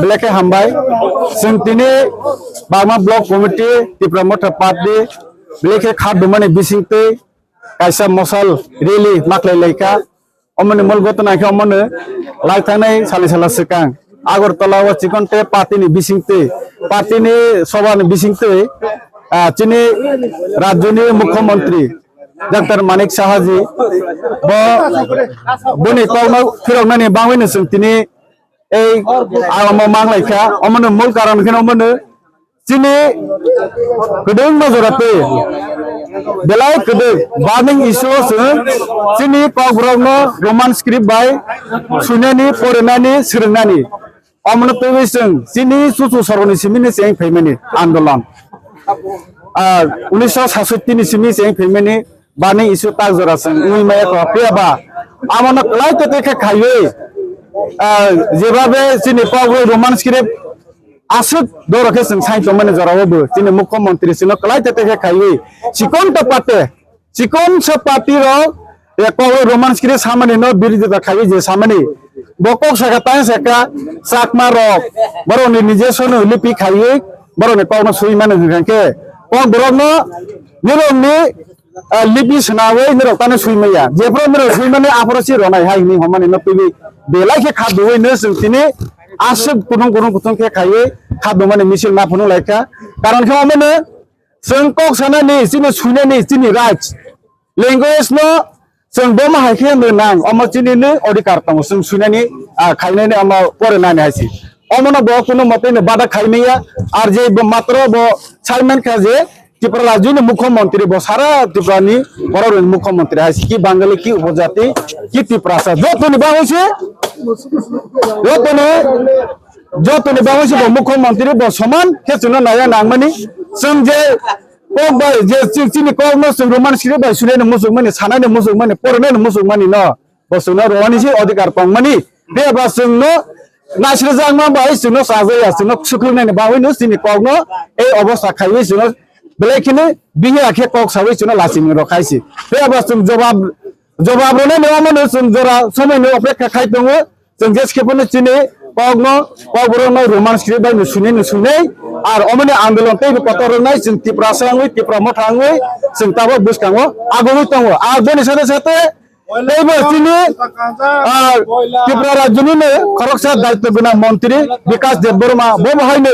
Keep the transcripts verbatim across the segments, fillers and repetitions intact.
Lekhe hambai, chwng tini Bagma Block Committee, Tipra Motha Party, lekhe kha dumani bisingtwi kaisa mosal rally maklai laikha. Omoni mol gotona khe omono lai thangnai sali sala swkang Agartala o chikon te party ni bisingtwi, party ni sobha ni bisingtwi, ah, chini rajyoni mukhyamantri Doctor Manik Saha ji bo boni kokno phiroknani bangwi no chwng tini ei amo mang lai kha. Omono mol karon khe omono chini kwdwng no jora twi belai kwdwng burning issue o chwng chini kokborok no Roman script bai swinani, porinani, swrwngnani. Omono twiwi chwng chini chuchu soroni simi ni cheng phaimani andolon. Ah, unisho sasotti ni simi cheng phaimani burning issue tak jora chwng wngwi maya kho. Phiya ba amono kwlai tete khe khaiwi, ah, jebabe chini kokborok Roman script aswk doro khe chwng sai tongmani jorao bo chini mukhyamantri chwngno kwlai tete khe khaiwi chikon to pate, chikon sa party rok, e, kokborok Roman script samani no birodita khaiwi je samani. Bo kok saka tang saka Chakma rok borokni nijesono lipi khaiwi borokni kokno swi mani hwnkha khe kokborokno nirokni, ah, lipi swnawi nirok tano swi maya. Jephru nirok swi mani aphuru si ronai hai hwnwi hwnmani no twiwi belai khe kha duwi no chwng tini aswk kuthung kuthung kuthung khe khaiwi kha dumani misil ma phunuk lai kha. Karon khe omono chwng kok sanani, chini swinani, chini rights, language no chwng bo ma hai khe nang, omo chini ni odhikar tongo, chwng swinani, ah, khainani, omo porinani hai se. Omono bo kunu mote no bada khaimaya, ar je bo matro bo sai man kha je Tripura rajyoni mukhyamantri bo sara Tripura ni borok rokni mukhyamantri hai se, ki Bangali, ki upojati, ki Tiprasa, jotoni bagwi se, jotoni Jotoni bagwi se bo mukhyamantri bo soman khe chwngno naiya nangmani. Chwng je kok bai je chi-, chini kokno chwng Roman script bai swinani muchungmani, sanani muchungmani, porinani muchungmani no bo chwngno rwani se odhikar tongmani. Phiya ba chwngno naisirjakma bai chwngno chajaya, chwngno swklugnani bagwino chini kokno ei obostha khaiwi chwngno belai kheno bihiya khe kok sawi chwngno lachimung rok khai se. Phiya ba chwng jobab, jobab rwnani omono chwng jora somoino opekha khai tongo. Chwng je skhe phano chini kokno, kokborokno Roman script bai no swnwi no swnwi, ar omoni andolon teibo kotor rwnai chwng Tiprasa wngwi, Tipra Motha wngwi chwng tabok bwskango agogwi tongo. Aboni sate sate teibo chini, ah, Tripura rajyoni no khoroksa daityo gwnang montri Bikas Debbarma bo bo haino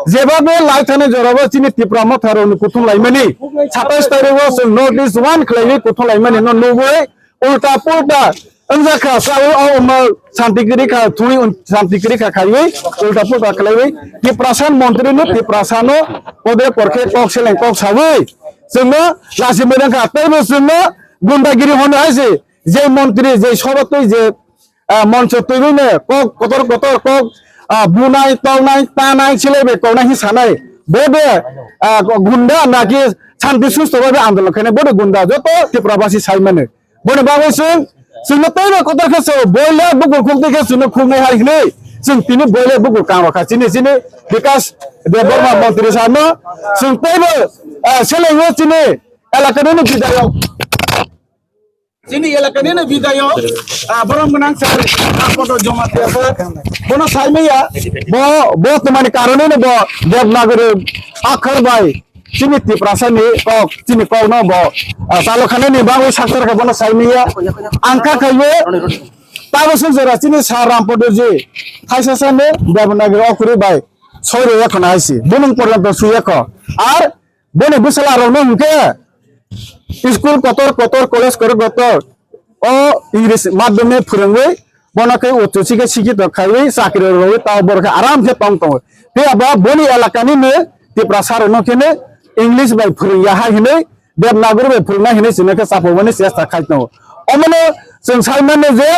jeba bo lai thani jorabo chini Tipra Motha rokni kuthum laimani satais tarikgo chwng North East one khlaiwi kuthum laimani no nugwi ulta pulta wngjakha, sawi o wngma santi kwrwi kha, thwi un-, santi kwrwi kha khaiwi ulta pulta khlaiwi Tiprasa montri no Tiprasa no kode korkhe kok seleng kok sawi chwngno lachimwi rwngkha, teibo chwngno gundagiri hwnwi hai se, je montri je sobha twi je, ah, moncho twiwi no kok kotor kotor kok, ah, bunai, tongnai, tanai, silaibai koknai hi sanai, bo de, ah, gunda naki santi susto bhabe andolon khainai, bo de gunda, joto Tripura basi sai mano. Boni bagwi chwng, chwngno teibo kotor khe chwng boile bukur khukti khe chwngno khuknai hai hwnwi chwng tini boile bukur kang rokha. Chini, chini Bikas Debbarma montri sano chwng teibo, ah, selengno chini elakani no bidayok, chini elakani no bidayok, ah, borom gwnang sir, ah, kotor Jamatia sir, bono sai maya, bo, bo twmani karone no bo Devanagari akhar bai chini Tiprasa ni kok, chini kokno bo, ah, chalo khanani bagwi saktor khe bono sai maya. Ang kha khaiwi tabo suk jora chini sir Rampadorji thaisa sani Devanagari okhorwi bai soi rwya khwna hai se. Bunung porjonto swiya kho. Ar boni bwsala rokno hwnkhe school kotor kotor, college kotor kotor, o English madhyome phwrwngwi, bono khe uchu sikhe sikhito khaiwi chakri rwwi, tamo borok khe aram khe tong tongo. Phiya ba boni elakani no Tiprasa rokno khe no English bai phwrwngya hai hwnwi, Devanagari bai phwrwngnai hwnwi chwngno khe chapokmani chesta khai tongo. Omono chwng sai mano je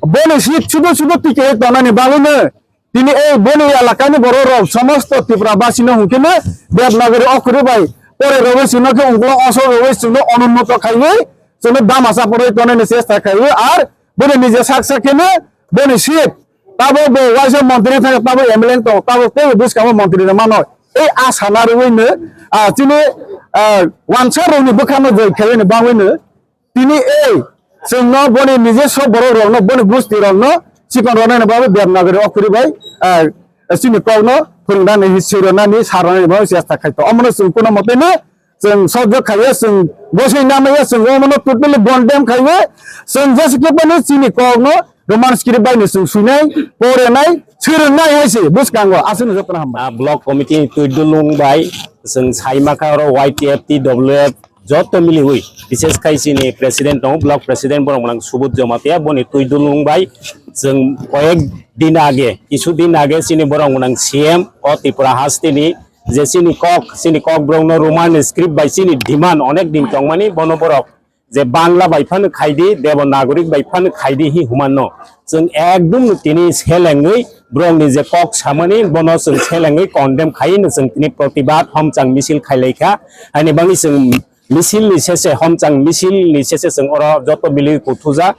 boni seat sudu sudu tike tongnani bagwino tini ei boni elakani borok rok somosto Tripura basino hwnkhe no Devanagari okhorwi bai pore rwwi chwngno khe ungkulok osor rwwi chwngno onunnoto khaiwi chwngno dama chaprwi tonani chesta khaiwi ar boni nije sak sak kheno boni seat tabo bo waisa montri thang tabo M L A tong tabo tei bwskango montri rw mano ei asa narwino, ah, chini, ah, wansa rokni bwkhano joi khaiwi bagwino tini ei chwngno boni nijeso borok rokno boni gusti rokno chikon rwnani bagwi Devanagari okhorwi bai, ah, chini kokno phwrwngna ni, swironani, sarnani bo chesta khai to. Omono chwng kuno mote no chwng sojok khaiya, chwng gosoi namaiya, chwng omono totally condemn khaiwi, chwng jesa khe phano chini kokno Roman script bai no chwng swinai, porenai, swrwngnai hai se bwskango. Aswkno jotono hambai. Ah, block committee ni twi dulung bai chwng saima kha oro Y T F, T W F joto miliwi, bises khai chini president tongo, block president borok mwnang Subut Jamatia, boni twi dulung bai chwng koyek din age, kisu din age chini borok mwnang C M o Tripura hasteni je chini kok, chini kokborokno Roman script bai chini demand onek din tongmani, bono borok je Bangla bai phano khaidi, Devanagari bai phano khaidi hi humanno. Chwng ekdum no tini selengwi borokni je kok samani, bono chwng selengwi condemn khaiwi no chwng tini protibad homchang misil khailaikha. Ani bagwi chwng misil ni sese, homchang misil ni sese chwng oro joto milwi kuthujak.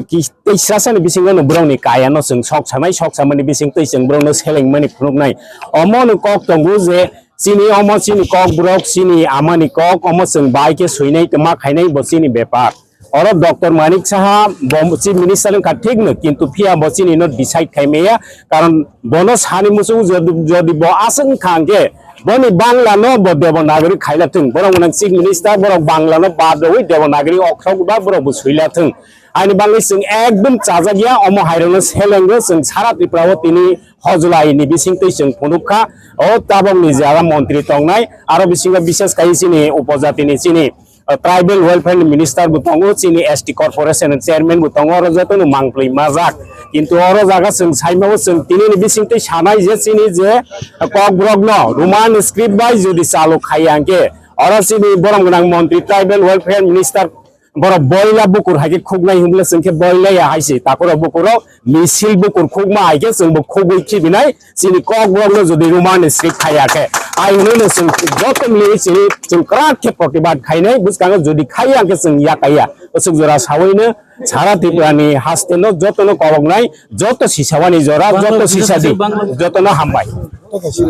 Ki-, tei srasani bisingo no borokni kaya no chwng sok sanai, sok samani bising tei chwng borokno selengmani phunuknai. Omo no kok tongo je chini omo chini kok borok, chini amani kok, omo chwng bai khe swinai tongma khainai bo chini bepar. Oro Doctor Manik Saha bo Chief Minister wngkha thik no, kintu phiya bo chini no decide khai maya, karon bono sani muchungo jodi, jodi bo aswk wngkha hwnkhe boni Bangla no bo Devanagari khaila thung, borok mwnang Chief Minister borok Bangla no bad rwwi Devanagari okhorok ba borok bo swila thung. Ani bagwi chwng ekdum chajak ya, omo hai rokno selengo chwng sara Tripura o tini hojlai ni bising twi chwng phunuk kha. O tabok ni jaga montri tongnai, aro bisingo bises khai chini upojati ni chini, uh, tribal welfare ni minister bo tongo, chini S T corporation ni chairman bo tongo, oro joto no mangpli majak. Kintu oro jaga chwng saimao chwng tini ni bising twi sanai je chini je, uh, kokborok no Roman script bai jodi chalu khai angke, oro chini borom gwnang montri tribal welfare minister borok boila bukur hai khe khuknai hinwi chwng khe boila ya hai se. Takhurok bukurok misil bukur khukma hai khe chwng bo khugwi khibinai. Chini kokborok no jodi Roman script khai ya khe, ai hinwi no chwng joto mili chini chwng kwrak khe protibad khainai. Bwskango jodi khai ya khe chwng ya kai ya. Aswk jora sawi no sara Tripura ni haste no joto no koboknai, joto sisawani jora, joto sisa di, joto no hambai.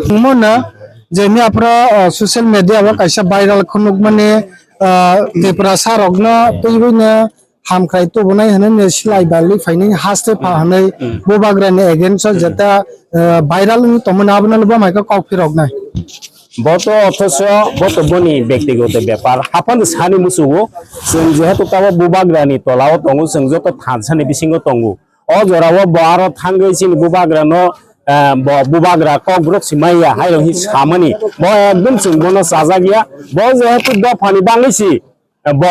Mo na je mi apra, uh, social media o kaisa viral khunuk mani, ah, Tiprasa rokno twiwi no hamkrai tubunai hwnwi no silai balwi phainai haste pha hwnwi bubagra ni against o jeta, ah, viral wngwi tongmani abono bo hai khe kok phiroknai. Bo to othocho bo to boni bektigoto bepar. Haphano sani muchungo chwng jehetu tabo bubagra ni tola o tongo, chwng joto thansa ni bisingo tongo. O jora o bo aro thangwi chini bubagra no, ah, bo bubagra kokborok si maya hai rok hi samani. Bo ekdum chwng bono chajak ya. Bo jehetu dophani bangwi si, bo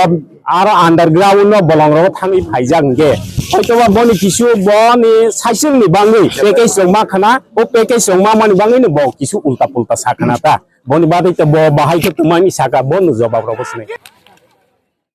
aro underground no bolong rogo thangwi phaijak hwnkhe, hoitoba boni kisu boni saichwrwngni bangwi package rok ma khna, o package rok ma mani bangwi no bo kisu ulta pulta sa khna ta. Boni bagwi to bo bahai khe twmani saka, bo no jobab rogo sini.